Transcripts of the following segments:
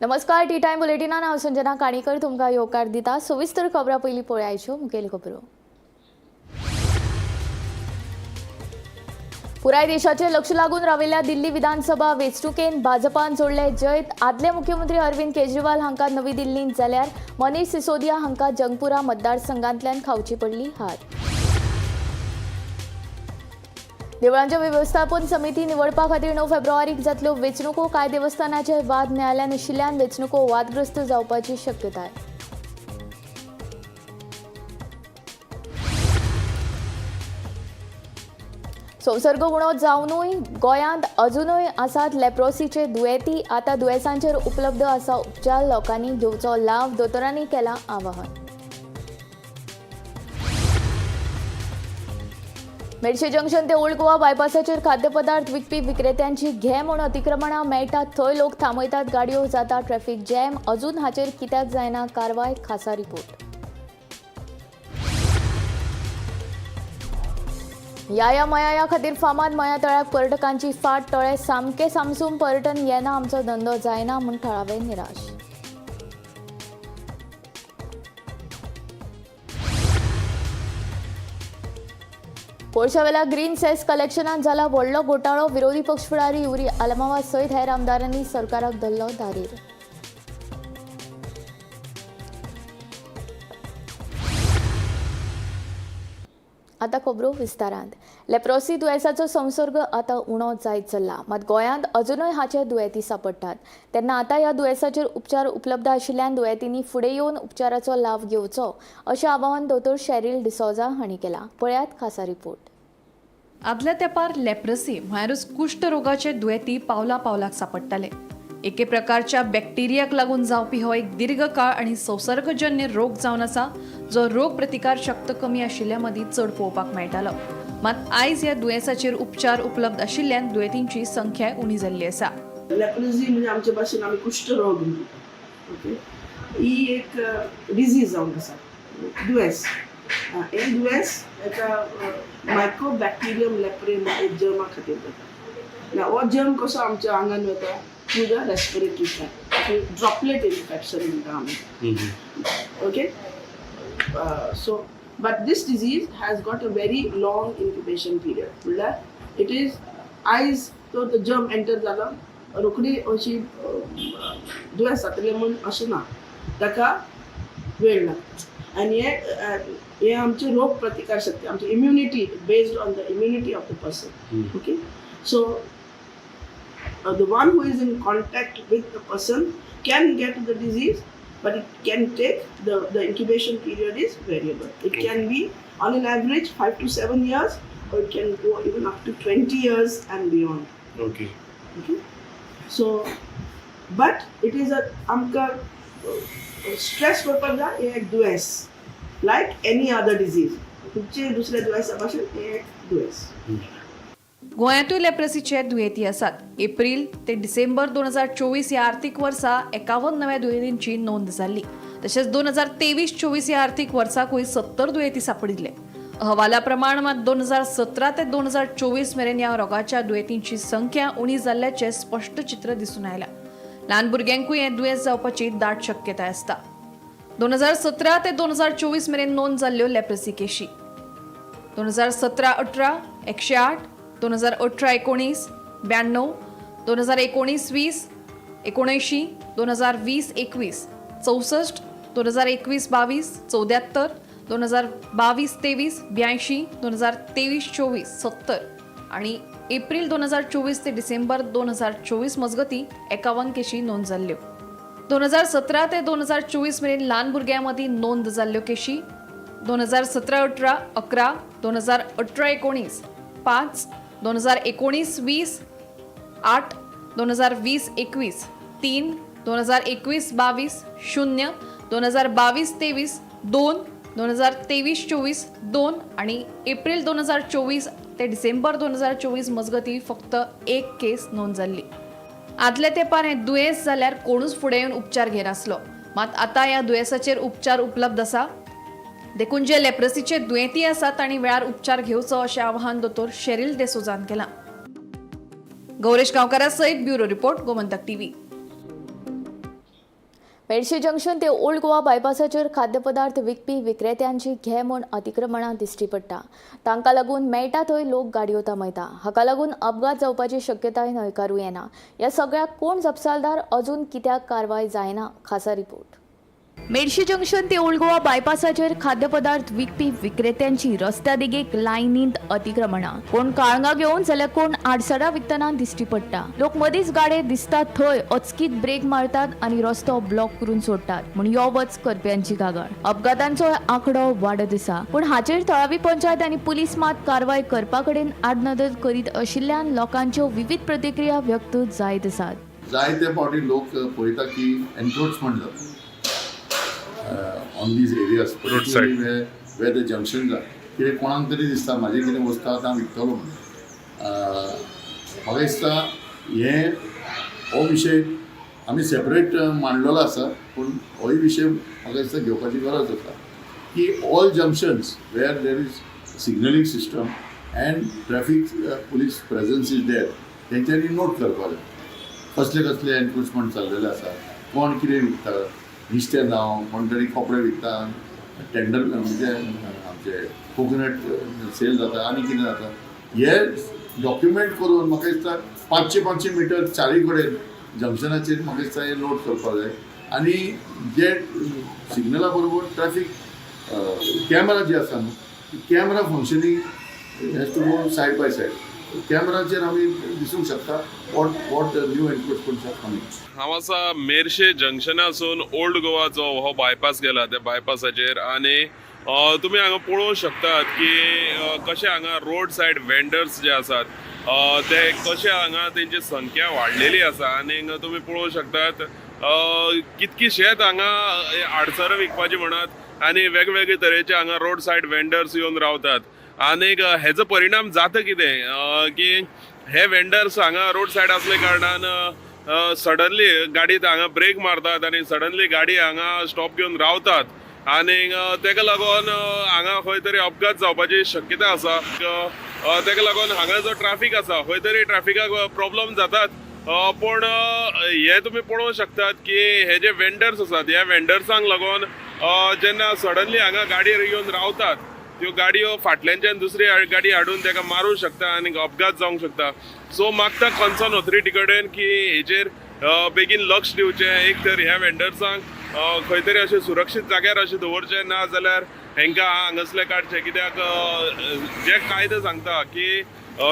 नमस्कार, T time बुलेटिनान हांव संजना काणीकर तुमकां येवकार दिता. सविस्तर खबरां पयलीं पळयाच्यो मुखेल खबरो. पुराय देशाचें लक्ष लागून राविल्ल्या दिल्ली विधानसभा वेंचणुकेंत भाजपान जोडले जैत. आदले मुख्यमंत्री अरविंद केजरीवाल हांकां नवी दिल्लींत जाल्यार मनीष सिसोदिया हांकां जंगपुरा मतदारसंघांतल्यान खावची पडली हार. देवळांच्या वेवस्थापन समिती निवडपा खातीर 9 फेब्रुवारीक जातल्यो वेंचणुको. कांय देवस्थानाचे वाद न्यायालयान आशिल्ल्यान वेंचणुको वादग्रस्त जावपाची शक्यताय. संसर्ग उणो जावनूय गोंयांत अजुनूय आसात लेप्रोसीचे दुयेंती. आतां दुयेंसांचेर उपलब्ध आसा उपचार, लोकांनी घेवचो लाव, दोतोरांनी केलां आवाहन. मेडशे जंक्शन ते ओल्ड गोवा बायपासाचेर खाद्यपदार्थ विकपी विक्रेत्यांची घे म्हूण अतिक्रमणां मेळटात थंय लोक थांबयतात गाडयो, जाता ट्रॅफिक जॅम. अजून हाचेर कित्याक जायना कारवाय, खासा रिपोर्ट. याया मयाया खातीर फामाद मया तळ्याक पर्यटकांची फाट. तळे सामके सामसूम, पर्यटन येना, आमचो धंदो जायना म्हूण थळावे निराश. कोळशावेल्या ग्रीन सेस कलेक्शनात जाला व्हडलो घोटाळो. विरोधी पक्ष फुडारी युरी आलमावा सयत हेर आमदारांनी सरकाराक धरलो धारीर. आतां खबरो विस्तारांत. लेप्रोसी दुयेंसाचो संसर्ग आतां उणो जायत चल्ला, मात गोंयांत अजुनूय हाचे दुयेंती सांपडटात. तेन्ना आतां ह्या दुयेंसाचेर उपचार उपलब्ध आशिल्ल्यान दुयेंतींनी फुडें येवन उपचाराचो लाव घेवचो अशें आवाहन दोतोर शॅरील डिसोजा हांणी केलां. पळयात खासा रिपोर्ट. आदल्या तेंपार लेप्रसी म्हळ्यारूच कुश्ठ रोगाचे दुयेंती पावला पावलाक सांपडटाले. एके प्रकारच्या बॅक्टेरियाक लागून जावपी हो एक दीर्घकाळ आनी संसर्गजन्य रोग जावन आसा, जो रोग प्रतिकार शक्त कमी आशिल्ल्या मदीं चड पळोवपाक मेळटालो. मात आयज ह्या दुयेंसाचेर उपचार उपलब्ध आशिल्ल्यान दुयेंतींची संख्या उणी जाल्ली आसा. लेप्रोसी म्हणजे आमचे भाशेन आमी कुश्ठरोग म्हणटा, ओके. ही एक डिजीज जावन आसा, दुयेंस. हें दुयेंस एका मायक्रोबॅक्टेरियम लेप्रे एक जर्मा खातीर जाता. ना हो जर्म कसो आमच्या आंगान वता? Through the respiratory tract, droplet infection म्हणटा आमी, okay. So but this disease has got a very long incubation period. म्हणल्यार it is आयज तो जर्म एंटर जालो, रोखडी अशी दुयेंस जातलें म्हूण अशें ना, ताका वेळ लागता. आनी हे हे आमची रोग प्रतिकार शक्ती, आमची immunity, based on the immunity of the person, okay. So the one who is in contact with the person can get the disease, but it can take the incubation period is variable. It can be on an average 5 to 7 years, or it can go even up to 20 years and beyond. Okay, so but it is a आमकां stress करपाक जाय, हें एक दुयेंस लायक any other disease. खंयचे दुसऱ्या दुयेंसा भाशेन हें एक दुयेंस. गोंयांतूय लेप्रसीचे दुयेंती आसात. एप्रील ते डिसेंबर 2024 ह्या आर्थीक वर्सा 51 नव्या दुयेंतींची नोंद जाल्ली. तशेंच 2023-24 ह्या आर्थीक वर्साकूय 70 दुयेंती सांपडिल्ले. अहवाला प्रमाण मात 2017 ते 2024 मेरेन ह्या रोगाच्या दुयेंतींची संख्या उणी जाल्ल्याचें स्पश्ट चित्र दिसून आयलां. ल्हान भुरग्यांकूय हें दुयेंस जावपाची दाट शक्यताय आसता. 2017 ते 2024 मेरेन नोंद जाल्ल्यो लेप्रसी केशी: 2017-18 108, 2018-19 92, 2019-20 79, 2020-21 64, 2021-22 74, 2022-23 82, 2023-24 70 आणि एप्रील 2024 ते डिसेंबर 2024 मजगती 51 केशी नोंद जाल्ल्यो. 2017 ते 2024 मेरेन ल्हान भुरग्यां मदीं नोंद जाल्ल्यो केशी: 2017-18 11, 2018-19 5, 2019-20 8, 2020-21 3, 2021-22 0, 2022-23 2, 2023-24 2 आणि एप्रील 2024 ते डिसेंबर 2024 मजगती फक्त एक केस नोंद जाल्ली. आदल्या तेंपार हें दुयेंस जाल्यार कोणूच फुडें येवन उपचार घेनासलो. मात आतां ह्या दुयेंसाचेर उपचार उपलब्ध आसा. देखून जे लेप्रसीचे दुयेंती आसात तांणी वेळार उपचार घेवचो अशें आवाहन दोतोर शेरील देसोजान केलां. गौरेश गांवकारा सयत ब्युरो रिपोर्ट, गोमंतक टीव्ही. मेडशी जंक्शन ते ओल्ड गोवा बायपासाचेर खाद्यपदार्थ विकपी विक्रेत्यांची घे म्हूण अतिक्रमणां दिश्टी पडटा. तांकां लागून मेळटा थंय लोक गाडयो थांबयता. हाका लागून अपघात जावपाची शक्यताय न्हयकारूं येना. ह्या सगळ्याक कोण जापसालदार, अजून कित्याक कारवाय जायना? खासा रिपोर्ट. मेडशी जंक्शन ते ओल्ड गोवा बायपासाचेर खाद्यपदार्थ विकपी विक्रेत्यांची रस्त्या देगेक लायनींत अतिक्रमणां. कोण काळंगां घेवन जाल्यार कोण आडसरां विकतना दिश्टी पडटा. लोक मदींच गाडे दिसतात थंय अचकीत ब्रेक मारतात आनी रस्तो ब्लॉक करून सोडटात म्हूण यो वच करप्यांची कागाळ. अपघातांचो आंकडो वाडत आसा, पूण हाचेर थळावी पंचायत आनी पुलीस मात कारवाय करपा कडेन आडनदर करीत आशिल्ल्यान लोकांच्यो विवीध प्रतिक्रिया व्यक्त जायत आसात. जायते फावटी लोक पळयता की एन्क्रोचमेंट जाता on these areas, particularly where the junctions are. कितें कोणाक तरी दिसता म्हाजें कितें वस्तू आतां हांव विकतलो म्हणून. म्हाका दिसता हें हो विशय आमी सेपरेट मांडलेलो आसा, पूण होय विशय म्हाका दिसता घेवपाची गरज आसा की all junctions where there is signalling system and traffic police presence is there, तेंच्यांनी नोट करपाक जाय कसले कसले एन्क्रोचमेंट चाललेले आसा, कोण कितें विकता, नुस्तें जावं कोण तरी कपडे विकता, टेंडर म्हणजे आमचे कोकोनट सेल जाता आनी कितें जाता, हे डॉक्युमेंट करून म्हाका दिसता 500 500 मिटर चारी कडेन जंक्शनाचेर म्हाका दिसता हे नोट करपाक जाय. आनी जे सिग्नला बरोबर ट्रॅफीक कॅमरा जे आसा न्हू, camera functioning has to go side by side. कॅमराचेर आमी दिसूंक शकता what new encroachments are coming. हांव आसा मेरशे जंक्शनासून ओल्ड गोवाचो हो बायपास गेला त्या बायपासाचेर आनी तुमी हांगा पळोवंक शकतात की कशे हांगा रोड सायड वेंडर्स जे आसात, ते कशे हांगा तेंची संख्या वाडलेली आसा. आनी तुमी पळोवंक शकतात कितकीशेच हांगा आडसरां विकपाची म्हणात आनी वेगवेगळे तरेचे हांगा रोड सायड वेंडर्स येवन रावतात. आनीक हेजो परिणाम जाता कितें, की हे वेंडर्स हांगा रोड सायड असले कारणान सडनली गाडी हांगा ब्रेक मारतात आनी सडनली गाडी हांगा स्टॉप घेवन रावतात आनी तेका लागून हांगा खंय तरी अपघात जावपाची शक्यता आसा. तेका लागून हांगा जो ट्राफीक आसा, खंय तरी ट्राफिकाक प्रॉब्लम जातात. पूण हे तुमी पळोवंक शकतात की हे जे वेंडर्स आसात, ह्या वेंडर्सांक लागून जेन्ना सडनली हांगा गाडयेर येवन रावतात, त्यो गाडयो फाटल्यानच्यान दुसरी गाडी हाडून ताका मारूंक शकता आनी अपघात जावंक शकता. सो मागता कन्सर्न ऑथॉरिटी कडेन की हेजेर बेगीन लक्ष दिवचें. एक तर ह्या वेंडर्सांक खंय तरी अशें सुरक्षीत जाग्यार अशें दवरचें, ना जाल्यार हेंकां हांगासले काडचें, कित्याक जे कायदो सांगता की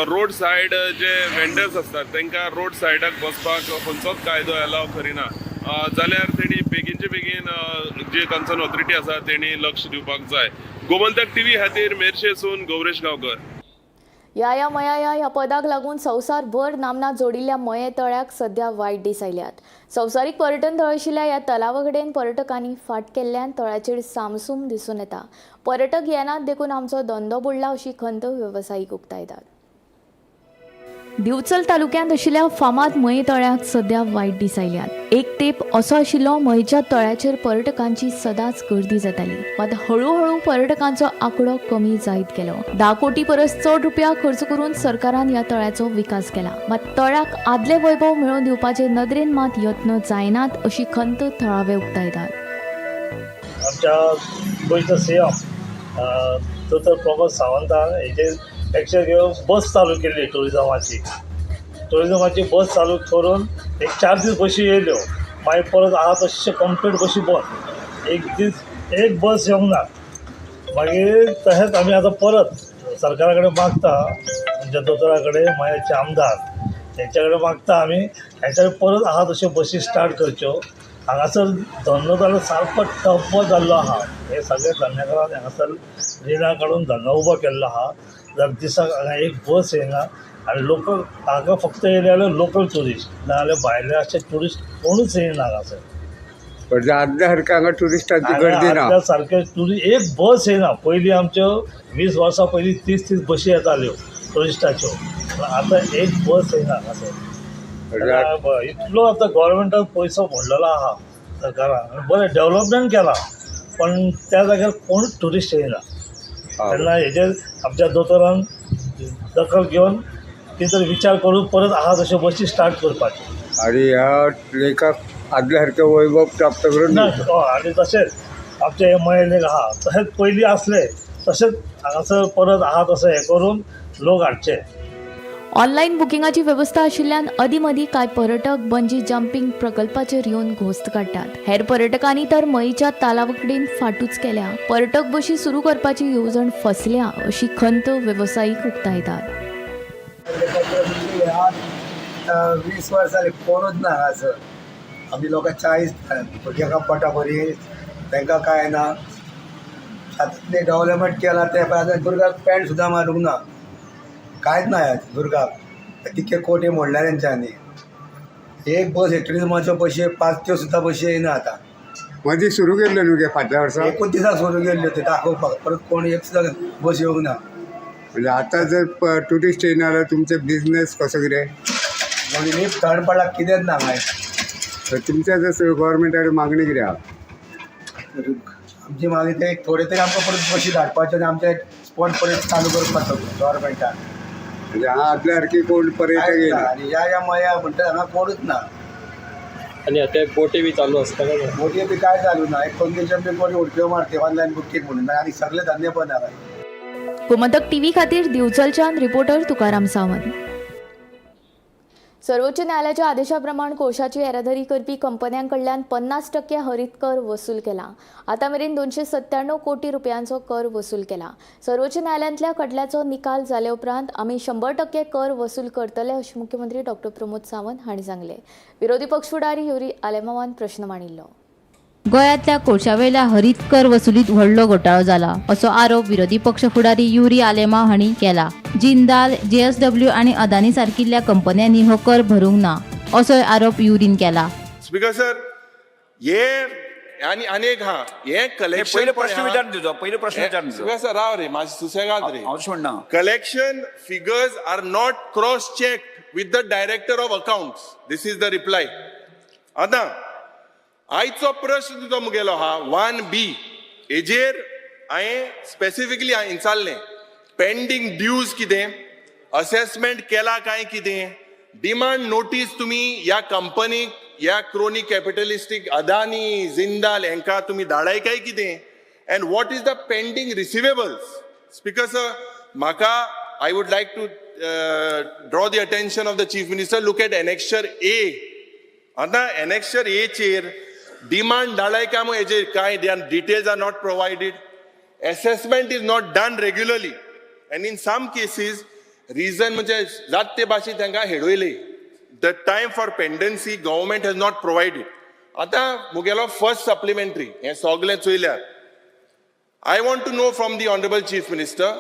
रोड सायड जे वेंडर्स आसतात तांकां रोड सायडाक बसपाक खंयचोच कायदो एलाव करिना, जाल्यार तेणी बेगीनचे बेगीन जे कन्सर्न ऑथॉरिटी आसा तेणी लक्ष दिवपाक जाय. गोमंतक टीव्ही खातीर मेरशेसून गौरेश गांवकर. या या मया या ह्या पदाक लागून संवसारभर नामना जोडिल्ल्या मये तळ्याक सध्या वायट दीस आयल्यात. संवसारीक पर्यटन थळ आशिल्ल्या ह्या तलावा कडेन पर्यटकांनी फाट केल्ल्यान तळ्याचेर सामसूम दिसून येता. पर्यटक येनात देखून आमचो धंदो बुडला अशी खंत वेवसायीक उक्तायतात. दिवचल तालुक्यांत आशिल्ल्या फामाद मये तळ्याक सध्या वायट दीस आयल्यात. एक तेंप असो आशिल्लो, मयेच्या तळ्याचेर पर्यटकांची सदांच गर्दी जाताली, मात हळुहळू पर्यटकांचो आंकडो कमी जायत गेलो. 10 कोटी परस चड रुपया खर्च करून सरकारान ह्या तळ्याचो विकास केला, मात तळ्याक आदले वैभव मेळोवन दिवपाचे नदरेन मात यत्न जायनात अशी खंत थळावे उक्तायतात. आमच्या गोंयचो सीएम दोतोर प्रमोद सावंतान हेजेर एक्शन घेवन बस चालू केल्ली टुरिजमाची. टुरिजमाची बस चालू करून एक 4 दीस बशी येयल्यो, मागीर परत आहा तश्शे कंप्लीट बशी बंद. एक दीस एक बस येवंक ना. मागीर तशेंच आमी आतां परत सरकारा कडेन मागता, आमच्या दोतोरा कडेन, मयेचे आमदार हेंच्या कडेन मागता आमी, हेंच्या परत आहा तश्यो बशी स्टार्ट करच्यो. हांगासर धंदो जालो सारको ठप्प जाल्लो आहा. हे सगळे धंदेकारान हांगासर रिणां काडून धंदो उबो केल्लो आहा. जाल्यार दिसाक हांगा एक बस येयना आनी लोकल हांगा फक्त येयले जाल्यार लोकल ट्युरिस्ट, नाजाल्यार भायले अशे ट्युरिस्ट कोणूच येयना हांगासर. पण आदल्या सारकें हांगा ट्युरिस्टांची गर्दी ना. आदल्या सारके ट्युरिस्ट एक बस येयना. पयलीं आमच्यो 20 वर्सां पयलीं 30 30 बशी येताल्यो ट्युरिस्टाच्यो, पूण आतां एक बस येयना हांगासर. इतलो आतां गोवोरमेंटान पयसो मोडलेलो आहा सरकारान आनी बरें डेवलपमेंट केलां, पण त्या जाग्यार कोणूच ट्युरिस्ट येयना. तेन्ना हेजेर आमच्या दोतोरान दखल घेवन कितें तरी विचार करून परत आहा तश्यो बशी स्टार्ट करपाच्यो. आणि ह्या लेकाक आदल्या सारकें वैभव प्राप्त करून ना दिवचो. हय आनी तशेंच आमचें हें मयें आहा तशेंच पयलीं आसलें तशेंच हांगासर परत आहा तशें हें करून लोक हाडचे. ऑनलायन बुकिंगाची वेवस्था आशिल्ल्यान अदीं मदीं कांय पर्यटक बंजी जंपींग प्रकल्पाचेर येवन घोस्त काडटात. हेर पर्यटकांनी तर मयीच्या तालावकडेन फाटूच केल्या. पर्यटक बशी सुरू करपाची येवजण फसल्या अशी खंत वेवसायीक उक्तायतात. 20 वर्स जाली कोणूच ना हांगासर. आमी लोकां 40 भुरग्यांक पोटा बरी, तांकां कांय ना. शेतांतलें डेवलपमेंट केलां तें पळय, आतां दुर्गाक पेंट सुद्दां मारूंक ना, कांयच ना ह्या दुर्गाक. कितके कोटी मोडल्या तेंच्यांनी. एक बस ट्युरिजमाच्यो बशी 5 त्यो सुद्दां बशी येयना आतां. मदीं सुरू केल्ल्यो न्हू गे फाटल्या वर्सा? एकूच दिसा सुरू केल्ल्यो त्यो दाखोवपाक, परत कोण एक सुद्दां बस येवंक ना. म्हणजे आतां जर ट्युरिस्ट येयना जाल्यार तुमचे बिजनेस कसो कितें? म्हणजे थंड पडला, कितेंच ना मागीर. तर तुमच्या जर गव्हर्मेंटा कडेन मागणी कितें आहा? आमची मागणी ते थोडे तरी आमकां परत बशी धाडपाच्यो आनी आमचे स्पॉट परत चालू करपाचो गव्हर्मेंटान. म्हणजे हांगा आदल्या सारकी कोण पर्यटक येयना. आनी ह्या ह्या मया म्हणटा हांगा कोणूच ना. आनी आतां बोटी बी चालू आसता काय ना? बोटी बी काय चालू ना. एक पंगेचे बी कोणी उडक्यो मारते ऑनलायन बुकींग म्हणून आनी सगळे धंदे बंद आहा. गोमंतक टीव्ही खातीर दिवचलच्यान रिपोर्टर तुकाराम सावंत. सर्वोच्च न्यायालयाच्या आदेशाप्रमाण कोळशाची येरादारी करपी कंपन्यांकडल्यान 50% हरीत कर वसूल केला. आतां मेरेन 297 कोटी रुपयांचो कर वसूल केला. सर्वोच्च न्यायालयांतल्या खटल्याचो निकाल जाले उपरांत आमी 100% कर वसूल करतले अशें मुख्यमंत्री डॉक्टर प्रमोद सावंत हांणी सांगलें. विरोधी पक्ष फुडारी युरी आलेमावान प्रश्न मांडिल्लो. गोंयांतल्या कोळशावेल्या हरीत कर वसुलीत व्हडलो घोटाळो जाला असो आरोप विरोधी पक्ष फुडारी युरी आलेमाव हांणी केला. जिंदाल, जेएसडब्ल्यू आनी अदानी सारकिल्ल्या कंपन्यांनी हो कर भरूंक ना असोय आरोप युरीन केला. स्पीकर सर, हे आनी आनी एक हा हे कलेक्शन. पयले प्रश्न विचारून दिवचो, पयले प्रश्न विचारून दिवचो. स्पीकर सर, राव रे मातशें, सुसेगाद रे. हांव म्हणना. Collection figures are not cross check with the director of accounts, this is the reply. आतां आयचो प्रश्न तुजो मुगेलो हा 1B हेजेर हांवें स्पेसिफिकली विचारलें, पेंडींग ड्यूज कितें, असेसमेंट केला काय कितें, डिमांड नोटीस तुमी ह्या कंपनीक, ह्या क्रोनी कॅपिटलिस्टीक अदानी, जिंदाल हांकां तुमी धाडाय काय कितें, and what is the pending receivables. Speaker sir, म्हाका I would like to draw the attention of the chief minister, look at annexure A. आतां एनेक्शर एचेर डिमांड धाडाय काय मग हेजेर कांय details are not provided, assessment is not done regularly, and in some cases reason म्हणजे जात ते भाशेन तांकां हेडवयले. The time for pendency government has not provided. आतां मुगेलो फर्स्ट सप्लिमेंटरी हें सगलें चोयल्यार, I want to know from the Honorable Chief Minister,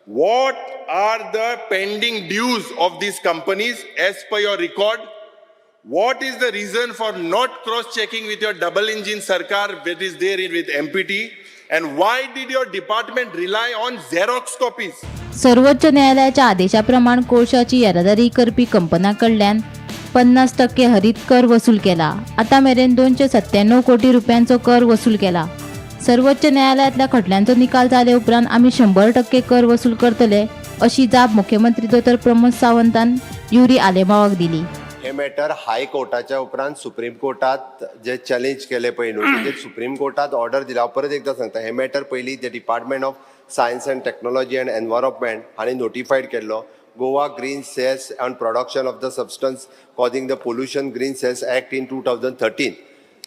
what are the pending dues of these companies as per your record? What is the reason for not cross-checking with your double engine sarkar that is there with MPT? And why did your department rely on Xerox copies? सर्वोच्च न्यायालयाच्या आदेशाप्रमाण कोळशाची येरादारी करपी कंपन्यां कडल्यान 50% हरीत कर वसूल केला. आतां मेरेन 297 कोटी रुपयांचो कर वसूल केला. सर्वोच्च न्यायालयांतल्या खटल्यांचो निकाल जाले उपरांत आमी 100% कर वसूल करतले अशी जाप मुख्यमंत्री दोतोर प्रमोद सावंतान युरी आलेमावाक दिली. हे मॅटर हायकोर्टाच्या उपरांत सुप्रीम कोर्टात जे चॅलेंज केले पळय न्हू, तेजेर सुप्रीम कोर्टात ऑर्डर दिला. हांव परत एकदां सांगता, हे मॅटर पयलीं the department of science and technology and environment हांणी नोटिफायड केल्लो, Goa green cess on production of the substance causing the pollution green cess act in 2013.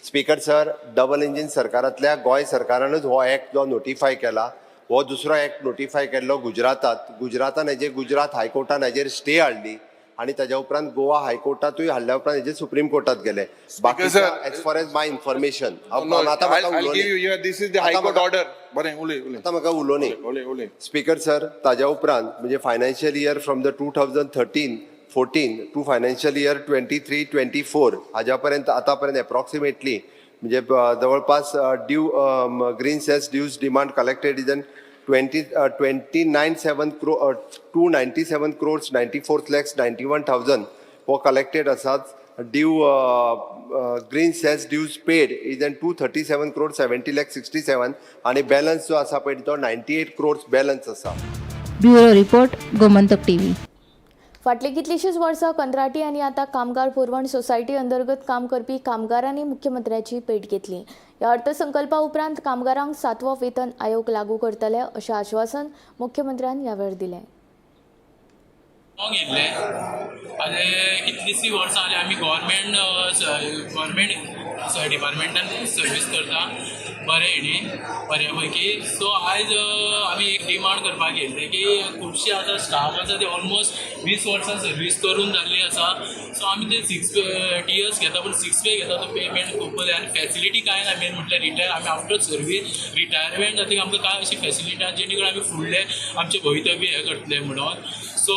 Speaker sir, double engine सरकारांतल्या Goa सरकारानूच हो एक्ट जो नोटिफाय केला. हो दुसरो एक्ट नोटिफाय केल्लो गुजरातांत. गुजरातान हेजेर, गुजरात हायकोर्टान हेजेर स्टे हाडली आनी ताज्या उपरांत गोवा हायकोर्टातूय हाडल्या उपरांत हेजेर सुप्रीम कोर्टात गेले. बाकी sir, as far as my information, No, I'll give you, yeah, this is the High Court order. बरें, उलय उलय. आतां म्हाका उलोवनी. उलय उलय. स्पीकर सर, ताज्या उपरांत म्हणजे financial year from the 2013-14 to financial year 23-24 हाज्या पर्यंत, आतां पर्यंत एप्रॉक्सिमेटली म्हणजे जवळपास due green cess dues demand collected is an twenty twenty nine seven 297 crores 94 lakhs 91 thousand हो कलेक्टेड आसात. Due green cess dues paid is an 237 crore 70 lakh 67 आनी balance जो आसा पळय तो 98 क्रोर्स बॅलन्स आसा. Bureau report, Gomantak TV. फाटलीं कितलींशींच वर्सां कंत्राटी आनी आतां कामगार पुरवण सोसायटी अंतर्गत काम करपी कामगारांनी मुख्यमंत्र्याची भेट घेतली. ह्या अर्थसंकल्पा उपरांत कामगारांक 7वो वेतन आयोग लागू करतले अशें आश्वासन मुख्यमंत्र्यान ह्या वेळार दिलें. घेतले आतां कितलींशीं वर्सां जालीं आमी गव्हर्मेंट गव्हर्मेंट डिपार्टमेंटान सर्वीस करता बरे हेणी बऱ्या पैकी. सो आयज आमी एक डिमांड करपाक येयल्ले की खुबशे आतां स्टाफ आसा ते ऑलमोस्ट 20 वर्सां सर्वीस करून जाल्ली आसा. सो आमी ते 6 टीयर्स घेता, पूण 6 पे घेता तो पेमेंट खूब आनी फॅसिलिटी कांय ना. मेन म्हटल्यार रिटायर आमी आफ्टर सर्वीस रिटायरमेंट जातकीर आमकां कांय अशी फॅसिलिटी आसा जेणे करून आमी फुडले आमचे भवितव्य हें करतले म्हणून. सो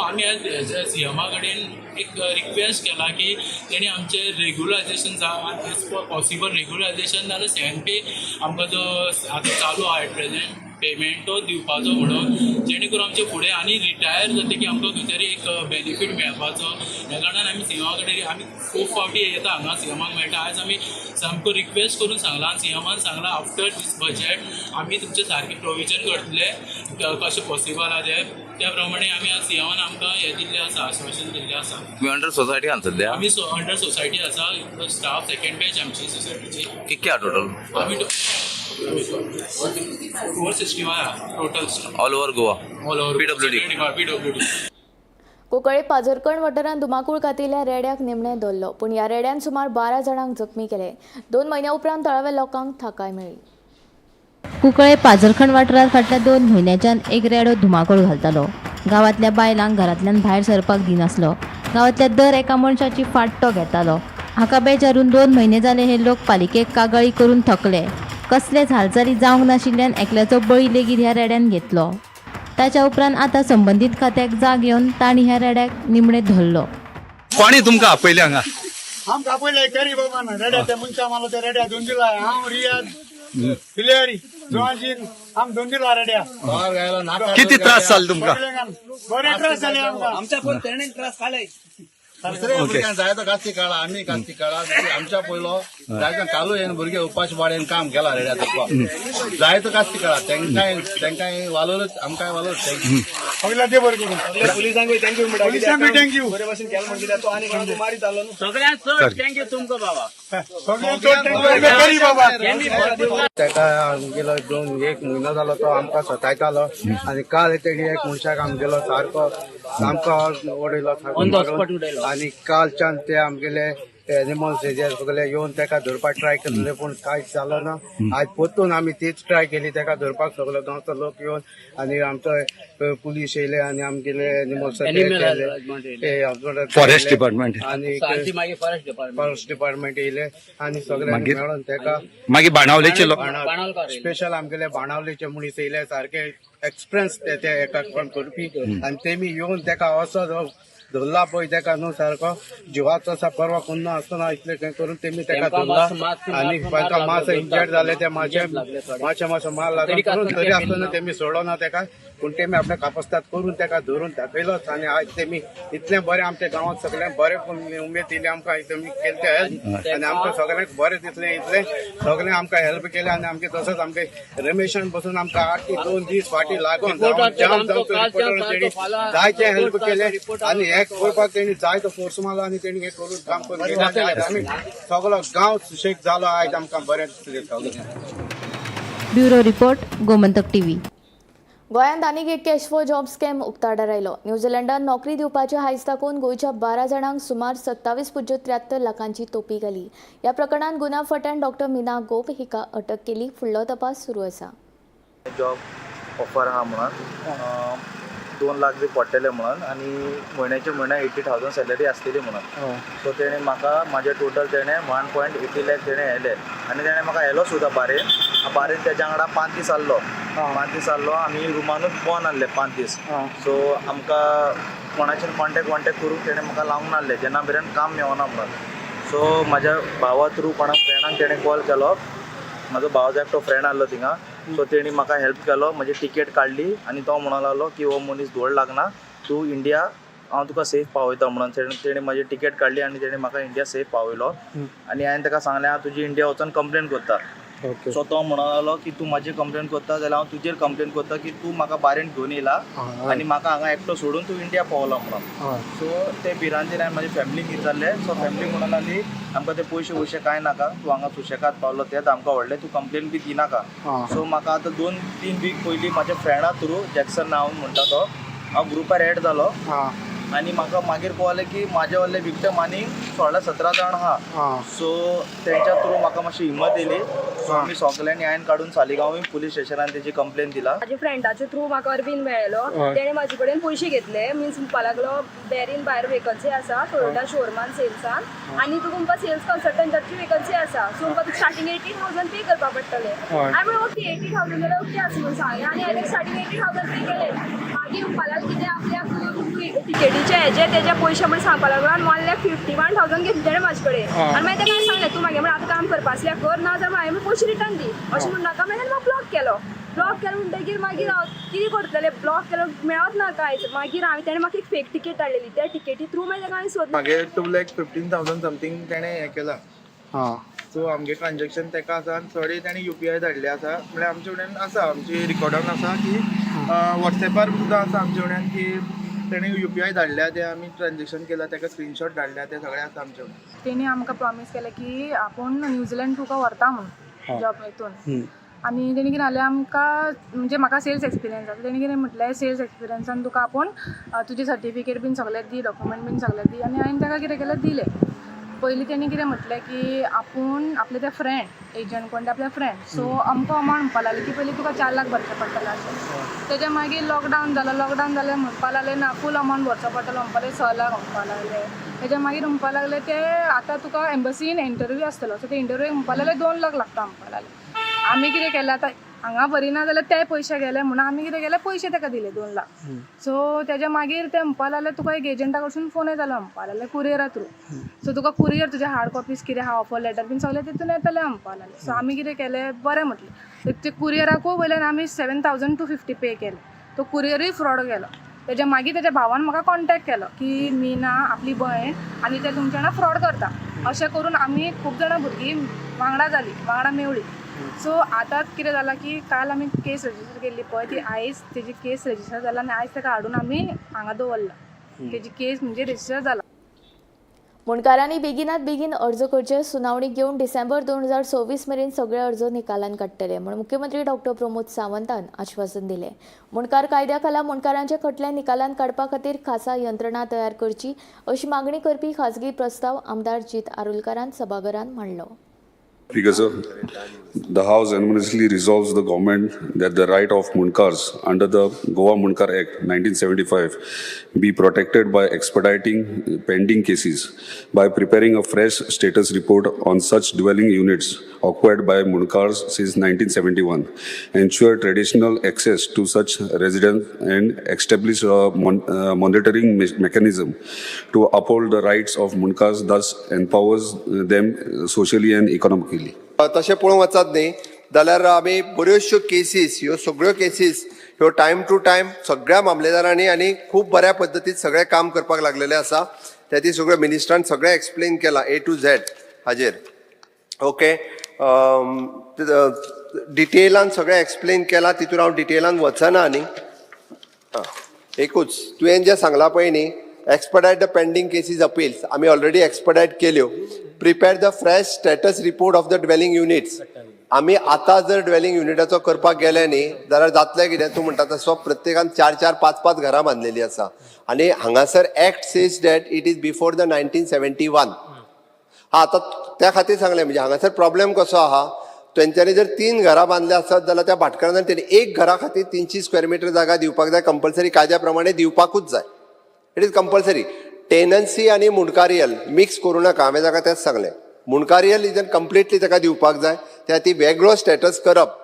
आमी आयज हेज्या सीएमा कडेन एक रिक्वेस्ट केला की तेणी आमचें रेगुलरायजेशन जावं, एज पर पॉसिबल रेगुलरायजेशन नाल्यार 7 पे आमकां जो आतां चालू आहा एट प्रेजेंट पेमेंट तो दिवपाचो म्हणून, जेणे करून आमचे फुडें आनी रिटायर जातकीर आमकां खंय तरी एक बेनिफीट मेळपाचो. ह्या कारणान आमी सीएमा कडेन आमी खूब फावटी येता हांगा सीएमाक मेळटा. आयज आमी सामको रिक्वेस्ट करून सांगलां, सीएमान सांगलां आफ्टर दीस बजेट आमी तुमचें सारकें प्रोविजन करतले कशें पॉसिबल आहा तें. त्या प्रमाणे आमी आज सीएमान आमकां हें दिल्लें आसा, आश्वासन दिल्लें आसा. तुमी अंडर सोसायटी आहा सद्या? आमी अंडर सोसायटी आसा, स्टाफ सेकंड बॅच आमची सोसायटीची. कितके आहा टोटल? आमी 461 आहा total. All over Goa? All over. PWD? PWD. Cuncolim Pazarkand वाठारांत धुमाकूळ घातिल्ल्या रेड्याक निमणें धरलो, पूण ह्या रेड्यान सुमार 12 जाणांक जखमी केले. 2 म्हयन्या उपरांत थळाव्या लोकांक थाकाय मेळ्ळी. कुंकळे पाझरखंड वाठारांत फाटल्या 2 म्हयन्याच्यान एक रेडो धुमाकूळ घालतालो. गांवांतल्या बायलांक घरांतल्यान भायर सरपाक दिनासलो. गांवांतल्या दर एका मनशाची फाट तो घेतालो. हाका बेजारून 2 म्हयने जाले हे लोक पालिकेक कागाळी करून थकले. कसलेच हालचाली जावंक नाशिल्ल्यान एकल्याचो बळी लेगीत ह्या रेड्यान घेतलो. ताच्या उपरांत आतां संबंदीत खात्याक जाग येवन तांणी ह्या रेड्याक निमणें धरलो. कोणी तुमकां आपयले हांगा? आमकां आपयले करी बाबा ना रेड्या त्या मनशा मारलो त्या रेड्या दोन दिला. हांव रियाज पिलेरी जोवानशीन आम दोन दिला रेड्या. किती त्रास जाले तुमकां? बरे त्रास जाले आमकां. आमच्या पण तेणे त्रास काडले. दुसरे भुरग्यांक जायतो कास्ती काळा, आमी कास्ती काळा. आमच्या पयलो जायतो कालू येन भुरगे उपाश वाडेन काम केला रेड्या जायतो कास्ती काळा. तेंकाय तेंकाय वालोरच, आमकांय वालोर. सगळ्या ते बरें करून पुलिसांकूय thank you म्हणटा. पुलिसांकूय thank you. बरे भाशेन केलें म्हणटा तो आनी कोणाक मारीत जालो न्हू. सगळ्यांत चड thank you तुमकां बाबा. सगळ्यांत चड thank you करी बाबा. ताका आमगेलो 1 म्हयनो जालो तो आमकां सतायतालो आनी काल तेणी एक मनशाक आमगेलो सारको सामको उडयलो सारको. आनी कालच्यान ते आमगेले एनिमल्स हेजे सगळे येवन ताका धरपाक ट्राय केल्ले, पूण कांयच जालो ना. आयज परतून आमी तीच ट्राय केली ताका धरपाक. सगलो गांवचो लोक येवन आनी आमचो पुलीस येयले आनी आमगेले एनिमल्स फॉरेस्ट डिपार्टमेंट आनी फॉरेस्ट डिपार्टमेंट येयले आनी सगळे मेळोन ताका मागीर बाणावलेचे लोक स्पेशल आमगेले बाणावलेचे मनीस येयले सारके एक्सपिरियन्स ते एका कोण करपी आनी तेमी येवन ताका असो धरला पळय ताका न्हू सारको जिवाचो असा पर्वा कोन्ना आसतना इतलें हें करून तेमी ताका धरला आनी तांकां मातसो इंजर्ड जाले ते मातशे मातशे मातसो मार लागलो करून तरी आसतना तेमी सोडना ताका, पूण तेमी आपल्या कापस्ताद करून ताका धरून दाखयलोच. आनी आयज तेमी इतलें बरें आमच्या गांवांत सगळ्यांक बरें उमेद दिली आमकां. तेमी केलें तें हेल्प आनी आमकां सगळ्यांक बरें दिसलें, इतलें सगळें आमकां हेल्प केलें. आनी आमचें तसोच आमगे रमेशान बसून आमकां 8 ते 2 दीस फाटीं लागून जाम जावचो तेणी जायतें हेल्प केलें आनी हें करपाक तेणी जायतो फोर्स मारलो आनी तेणी हें करून काम करून गेलें. आनी आयज आमी सगळो गांव सुशेग जालो, आयज आमकां बरें दिसलें सगळें. Bureau report, Gomantak TV. गोंयांत आनीक एक कॅश फॉर जॉब स्कॅम उक्ताडार आयलो. न्यूझीलंडान नोकरी दिवपाचे हायस दाखोवन गोंयच्या 12 जाणांक सुमार 27.73 लाखांची तोपी घाली. ह्या प्रकरणांत गुन्यांव फट्यान डॉक्टर मीना गोप हिका अटक केली. फुडलो तपास सुरू आसा. जॉब ऑफर आहा म्हणून 2 लाख बी पडटले म्हणून आनी म्हयन्याचे म्हयन्या 80,000 सॅलरी आसतली म्हणून. सो तेणें म्हाका म्हाजे टोटल तेणें 1.80 लाख तेणें येले आनी तेणें म्हाका येलो सुद्दां बारेन. बारेन तेज्या वांगडा 5 दीस आहलो. 5 दीस आहलो, आमी रुमानूच बंद आहले 5 दीस. सो आमकां कोणाचेर कॉन्टेक्ट वॉन्टेक्ट करूंक तेणें म्हाका लावंक नासलें जेन्ना मेरेन काम मेवना म्हणून. सो म्हाज्या भावा थ्रू कोणा फ्रेंडाक तेणें कॉल केलो. म्हाजो भाव एकटो फ्रेंड आहलो थिंगा. सो तेणी म्हाका हेल्प केलो, म्हजी टिकेट काडली आनी तो म्हणूंक लागलो की हो मनीस धोड लागना, तूं इंडिया हांव तुका सेफ पावयता म्हणून. तेणें म्हजी टिकेट काडली आनी तेणें म्हाका इंडिया सेफ पावयलो. आनी हांवें ताका सांगलें हांव तुजी इंडिया वचोन कंप्लेन करता. ओके. सो तो म्हणूंक लागलो की तूं म्हाजेर कंप्लेन करता जाल्यार हांव तुजेर कंप्लेन करता की तूं म्हाका बारीन घेवन येयला आनी म्हाका हांगा एकटो सोडून तूं इंडिया पावला म्हणून. सो ते भिरांतेन हांवें म्हाजी फॅमिलीक विचारलें. सो फॅमिली म्हणूंक लागली, आमकां ते पयशे वयशे कांय नाका, तूं हांगा सुशेगाद पावलो तेंच आमकां व्हडलें, तूं कंप्लेन बी दिनाका. सो म्हाका आतां 2-3 वीक पयलीं म्हाज्या फ्रेंडा थ्रू, जॅक्सन नांव म्हणटा तो, हांव ग्रुपार एड जालो आनी म्हाका मागीर कळ्ळें की म्हाजे व्हडले विक्टम आनी 16-17 जाण आहा. सो तेंच्या थ्रू म्हाका मातशी हिंमत येयली. सो आमी सगल्यांनी हांवें काडून सालिगांव पुलीस स्टेशनान तेजी कंप्लेन दिला. म्हाज्या फ्रेंडाच्या थ्रू म्हाका अरविंद मेळ्ळो. तेणें म्हाजे कडेन पयशे घेतले. मिन्स म्हणपा लागलो, बॅरीन भायर वेकन्सी आसा टोयोटा शोरुमान सेल्सान आनी तुका म्हणपा सेल्स कन्सल्टंटाची वेकन्सी आसा. सो म्हणपा तुका स्टार्टींग 80,000 पे करपा पडटले. हांवें म्हणलें ओके, 80,000 जाल्यार ओके आसा म्हणून सांगलें आनी हांवें स्टार्टींग 80,000 पे केले. मागीर म्हणपा लागलो कितें आपल्याक टिकेटीचे हेजे तेजे पयशे म्हण सांगपा लागलो आनी 1,51,000 घेतले तेणें म्हाजे कडेन. आनी मागीर तेका हांवें सांगलें, तूं मागीर म्हळ्यार आतां काम करपा आसल्यार कर, ना जाल्यार हांवें पयशे रिटर्न दी, अशें म्हणून नाका. मागीर म्हाका ब्लॉक केलो. ब्लॉक केलो म्हणटगीर मागीर हांव कितें करतलें, ब्लॉक केलो मेळत ना कांयच. मागीर हांवें तेणें म्हाका एक फेक टिकेट धाडलेली, त्या टिकेटी थ्रू मागीर तेका हांवें सोदलें. मागीर 2,15,000 समथींग तेणें हें केलां. सो आमगे ट्रान्जॅक्शन तेका आसा आनी थोडे तेणें UPI धाडले आसा. म्हळ्यार आमचे कडेन आसा, आमची रिकॉर्डान आसा की वॉट्सॅपार सुद्दां आसा आमचे कडेन की तेणें UPI धाडल्या, ते आमी ट्रान्जॅक्शन केलां, तेका स्क्रीनशॉट धाडल्या, ते सगळें आसा आमचे कडेन. तेणी आमकां प्रॉमीस केलें की आपूण न्यूझिलंड तुका व्हरता म्हणून जॉब हितून. आनी तेणी कितें जालें, आमकां म्हणजे म्हाका सेल्स एक्सपिरियन्स आसा, तेणी कितें म्हटलें, सेल्स एक्सपिरियन्सान तुका आपूण तुजे सर्टिफिकेट बीन सगळें दी, डॉक्युमेंट बीन सगळें दी. आनी हांवें ताका कितें केलें, दिलें. पयलीं तेणी कितें म्हटलें की आपूण आपले ते फ्रेंड एजंट कोण ते आपले फ्रेंड, सो अमको अमावंट म्हणपा लागले की पयलीं तुका 4 लाख भरचे पडटले अशें. तेज्या मागीर लॉकडावन जालो. लॉकडावन जालें म्हणपा लागले ना, फूल अमावंट भरचो पडटलो म्हणपा लागले, 6 लाख म्हणपा लागले. तेज्या मागीर म्हणपा लागले ते आतां तुका एम्बसीन इंटरव्यू आसतलो, सो ते इंटरव्यूक म्हणपा लागले 2 लाख लागता म्हणपा लागले. आमी कितें केलें, आतां हांगा भरिना जाल्यार ते पयशे गेले म्हणून आमी कितें केलें, पयशे ताका दिले 2 लाख. सो तेज्या मागीर ते म्हणपा लागले तुका एक एजंटा कडसून फोन येतालो म्हणपा लागले, कुरियरा थ्रू. सो तुका कुरियर तुजे हार्ड कॉपीज कितें आहा, ऑफर लेटर बीन सगळें तितून येतलें म्हणपा लागले. सो आमी कितें केलें, बरें म्हटलें. ते कुरियराकूय वयल्यान आमी 7,250 पे केले. तो कुरियरूय फ्रॉड गेलो. तेज्या मागीर तेज्या भावान म्हाका कॉन्टेक्ट केलो की मीना आपली भयण आनी ते तुमच्या वांगडा फ्रॉड करता. अशें करून आमी खूब जाणां भुरगीं वांगडा जालीं, वांगडा मेवळी. सो आतां कितें जालां की काल आमी केस रजिस्टर केल्ली पळय, ती आयज तेजी केस रजिस्टर जाला आनी आयज ताका हाडून आमी हांगा दवरला. तेजी केस म्हणजे रजिस्टर जाला. मुंडकारांनी बेगिनात बेगीन अर्ज करचे, सुनावणी घेवन डिसेंबर 2024 मेरेन सगळे अर्ज निकालान काडटले म्हूण मुख्यमंत्री डॉक्टर प्रमोद सावंतान आश्वासन दिलें. मुंडकार कायद्या खाला मुंडकारांचे खटले निकालान काडपा खातीर खासा यंत्रणा तयार करची अशी मागणी करपी खासगी प्रस्ताव आमदार जीत आरोलकारान सभाघरांत मांडलो. Speaker sir, the House unanimously resolves the government that the right of Mundkars under the Goa Mundkar Act 1975 be protected by expediting pending cases by preparing a fresh status report on such dwelling units acquired by Mundkars since 1971, ensure traditional access to such residents and establish a monitoring mechanism to uphold the rights of Mundkars, thus empowers them socially and economically. तशें पळोवंक वचत न्ही जाल्यार आमी बऱ्योचश्यो cases, ह्यो सगळ्यो cases ह्यो टायम टू टायम सगळ्या मामलेदारांनी आनी खूब बऱ्या पद्दतीन सगळें काम करपाक लागलेलें आसा. ते ती सगळ्यो मिनिस्टरान सगळें एक्सप्लेन केलां ए टू झॅड हाजेर. ओके, डिटेलान सगळें एक्सप्लेन केलां, तितून हांव डिटेलान वचना. आनी आं, एकूच तुवें जें सांगलां पळय न्ही, expedite the pending cases appeals, आमी ऑलरेडी एक्सपडायट केल्यो. Prepare the fresh status report of the dwelling units. आमी आतां जर ड्वेलिंग युनिटाचो करपाक गेले न्ही जाल्यार जातलें कितें, तूं म्हणटा तसो प्रत्येकान चार चार पांच पांच घरां बांदलेलीं आसा आनी हांगासर act says that it is before the 1971. हा, आतां त्या खातीर सांगलें, म्हणजे हांगासर प्रॉब्लेम कसो आहा, तेंच्यांनी जर तीन घरां बांदल्या आसत जाल्यार त्या भाटकारान तेणी एक घरा खातीर 300 स्क्वेअर मिटर जागा दिवपाक जाय, कंपल्सरी कायद्या प्रमाणे दिवपाकूच जाय. It is compulsory. Tenancy आनी मुंडकारियल मिक्स करूं नाका, हांवें ताका तेंच सांगलें. मुंडकारियल is completely ताका दिवपाक जाय. त्या खातीर वेगळो स्टेटस करप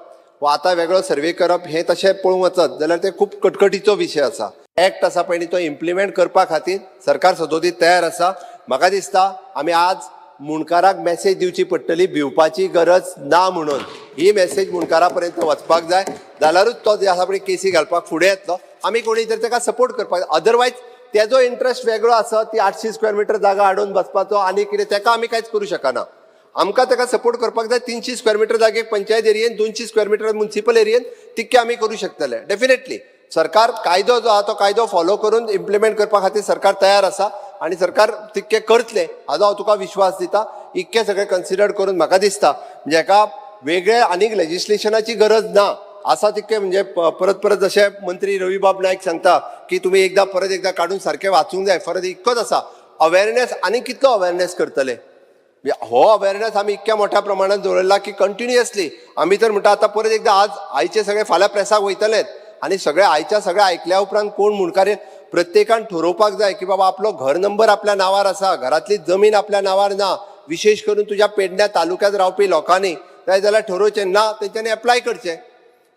वा आतां वेगळो सर्वे करप हें तशें पळोवंक वचत जाल्यार ते खूब कटकटीचो विशय आसा. एक्ट आसा पळय न्ही, तो इम्प्लिमेंट करपा खातीर सरकार सदोदीत तयार आसा. म्हाका दिसता आमी आज मुंडकाराक मॅसेज दिवची पडटली, भिवपाची गरज ना म्हणून. ही मॅसेज मुंडकारा पर्यंत वचपाक जाय, जाल्यारूच तो जे आसा पळय केसी घालपाक फुडें येतलो. आमी कोणी तर ताका सपोर्ट करपाक जाय, अदरवायज तेजो इंट्रस्ट वेगळो आसत, ती 800 स्क्वेअर मिटर जागा हाडून बसपाचो आनी कितें, ताका आमी कांयच करूं शकना. आमकां ताका सपोर्ट करपाक जाय. 300 स्क्वेअर मिटर जागेक पंचायत एरियेन, 200 स्क्वेअर मिटर मुन्सिपल एरियेन तितके आमी करूं शकतले. डेफिनेटली सरकार कायदो जो आहा तो कायदो फॉलो करून इम्प्लिमेंट करपा खातीर सरकार तयार आसा आनी सरकार तितकें करतलें हाजो हांव तुका विश्वास दिता. इतकें सगळें कन्सिडर करून म्हाका दिसता म्हणजे हेका वेगळें आनीक लेजिस्लेशनाची गरज ना आसा तितकें. म्हणजे परत परत जशें मंत्री रवीबाब नायक सांगता की तुमी एकदां परत एकदां काडून सारकें वाचूंक जाय. फरक इतकोच आसा, अवेरनेस आनी कितलो अवेरनेस करतले? हो अवेरनेस आमी इतक्या मोठ्या प्रमाणात दवरला की कंटिन्युअसली आमी तर म्हणटा आतां परत एकदां आज आयचे सगळे फाल्यां प्रेसाक वयतलेच आनी सगळे आयच्या सगळे आयकल्या उपरांत कोण मुणकार प्रत्येकान ठरोवपाक जाय की बाबा आपलो घर नंबर आपल्या नांवार आसा, घरांतली जमीन आपल्या नांवार ना. विशेश करून तुज्या पेडण्या तालुक्यांत रावपी लोकांनी जाय जाल्यार ठरोवचें ना तेंच्यांनी एप्लाय करचें.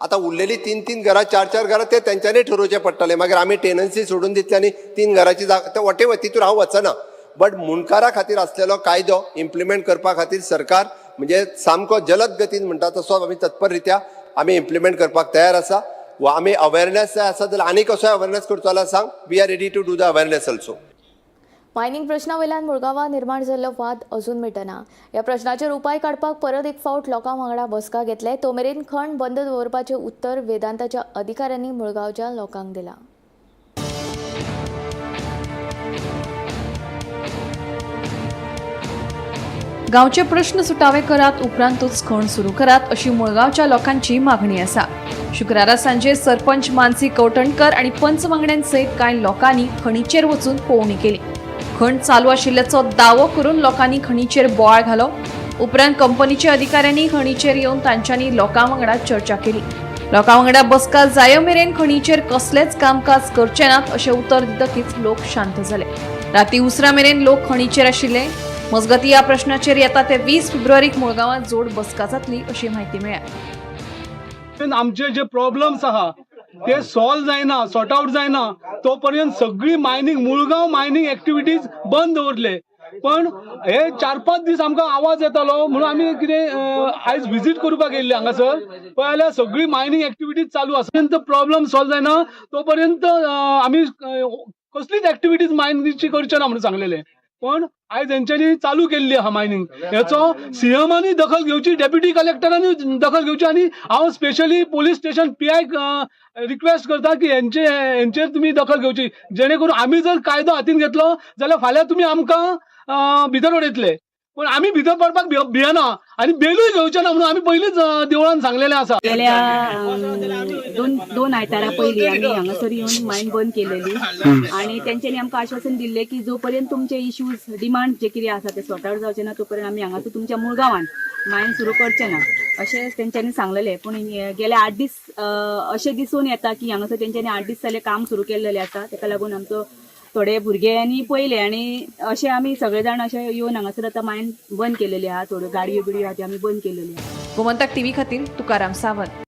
आतां उरलेली तीन तीन घरां, चार चार घरां ते तेंच्यांनी ठरोवचें पडटलें. मागीर आमी टेनन्सी सोडून दितले आनी तीन घराची जागा ते वटेवर तितून हांव वचना. बट मुंडकारा खातीर आसलेलो कायदो इम्प्लिमेंट करपा खातीर सरकार म्हणजे सामको जलद गतीन म्हणटा तसो आमी तत्पर रित्या आमी इम्प्लिमेंट करपाक तयार आसा. वा आमी अवेरनेस जाय आसा जाल्यार आनी कसोय अवेरनेस करतलो जाल्यार सांग, we are ready to do the awareness also. Mining प्रश्ना वयल्यान मुळगांवां निर्माण जाल्लो वाद अजून मिटना. ह्या प्रश्नाचेर उपाय काडपाक परत एक फावट लोकां वांगडा बसका घेतले. तो मेरेन खण बंद दवरपाचें उत्तर वेदांताच्या अधिकाऱ्यांनी मुळगांवच्या लोकांक दिलां. गांवचे प्रश्न सुटावे करात, उपरांतूच खण सुरू करात अशी मुळगांवच्या लोकांची मागणी आसा. शुक्रारा सांजे सरपंच मानसी कवठणकर आनी पंच वांगड्यांसयत कांय लोकांनी खणीचेर वचून पळोवणी केली. खण चालू आशिल्ल्याचो दावो करून लोकांनी खणीचेर बोवाळ घालो. उपरांत कंपनीच्या अधिकाऱ्यांनी खणीचेर येवन तांच्यांनी लोकां वांगडा चर्चा केली. लोकां वांगडा बसका जायो मेरेन खणीचेर कसलेंच कामकाज करचे नात अशें उतर दितकीच लोक शांत जाले. राती उसरां मेरेन लोक खणीचेर आशिल्ले. मजगतीं ह्या प्रश्नाचेर येता ते 20 फेब्रुवारीक मुळगांवांत जोड बसका जातली अशी म्हायती मेळ्ळ्या. आमचे जे प्रॉब्लम्स आहा ते सॉल्व जायना, सॉर्ट आउट जायना तो पर्यंत सगळी मायनिंग, मुळगांव मायनिंग एक्टिविटीज बंद दवरले. पण हे 4-5 दीस आमकां आवाज येतालो म्हणून आमी कितें आयज विजीट करपाक येयल्ले हांगासर. पळय जाल्यार सगळी मायनिंग एक्टिविटीज चालू आसा. प्रॉब्लम सॉल्व जायना तो पर्यंत आमी कसलीच एक्टिविटीज मायनिंगची करचे ना म्हणून सांगलेले. पण आयज हेंच्यांनी चालू केल्ली आहा मायनिंग. हेचो सीएमानी दखल घेवची, डेप्युटी कलेक्टरांनी दखल घेवची आनी हांव स्पेशली पोलीस स्टेशन पीआयक रिक्वेस्ट करता की हेंचेर तुमी दखल घेवची, जेणे करून आमी जर कायदो हातीन घेतलो जाल्यार फाल्यां तुमी आमकां भितर उडयतले. पण आमी भितर पडपाक भियना आनी बेलूय घेवचे ना म्हणून आमी पयलींच देवळान सांगलेलें आसा. गेल्या दोन आयतारा पयलीं आमी हांगासर येवन मायन बंद केलेली आनी तेंच्यांनी आमकां आश्वासन दिल्लें की जो पर्यंत तुमचे इश्यूज डिमांड जे कितें आसा ते सॉर्ट आउट जावचे ना तो पर्यंत आमी हांगासर तुमच्या मुळगांवान मायन सुरू करचे ना अशें तेंच्यांनी सांगलेलें. पूण गेले 8 दीस अशें दिसून येता की हांगासर तेंच्यांनी 8 दीस जाले काम सुरू केल्लेलें आसा. तेका लागून आमचो थोडे भुरग्यांनी पयले आनी अशें आमी सगळे जाण अशें येवन हांगासर आतां मायन बंद केलेली आहा. थोड्यो गाडयो बिडयो आहा त्यो आमी बंद केलेली आहा. गोमंतक टीव्ही खातीर Tukaram Sawant.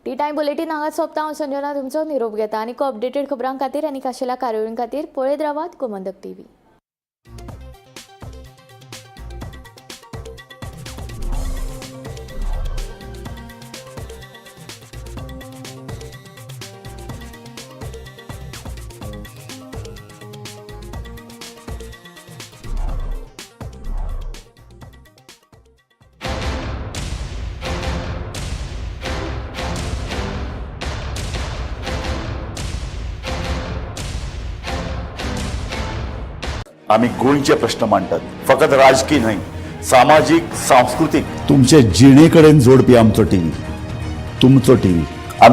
T time bulletin हांगा सोंपता. हांव संजना तुमचो निरोप घेता आनी अपडेटेड खबरां खातीर आनी खाशेल्या कार्यावळीं खातीर पळयत रावात गोमंतक टीव्ही. आमी गोंयचे प्रश्न मांडटात, फकत राजकीय न्हय, सामाजीक, सांस्कृतीक. तुमचे जिणे कडेन जोडपी आमचो टीव्ही, तुमचो टीव्ही.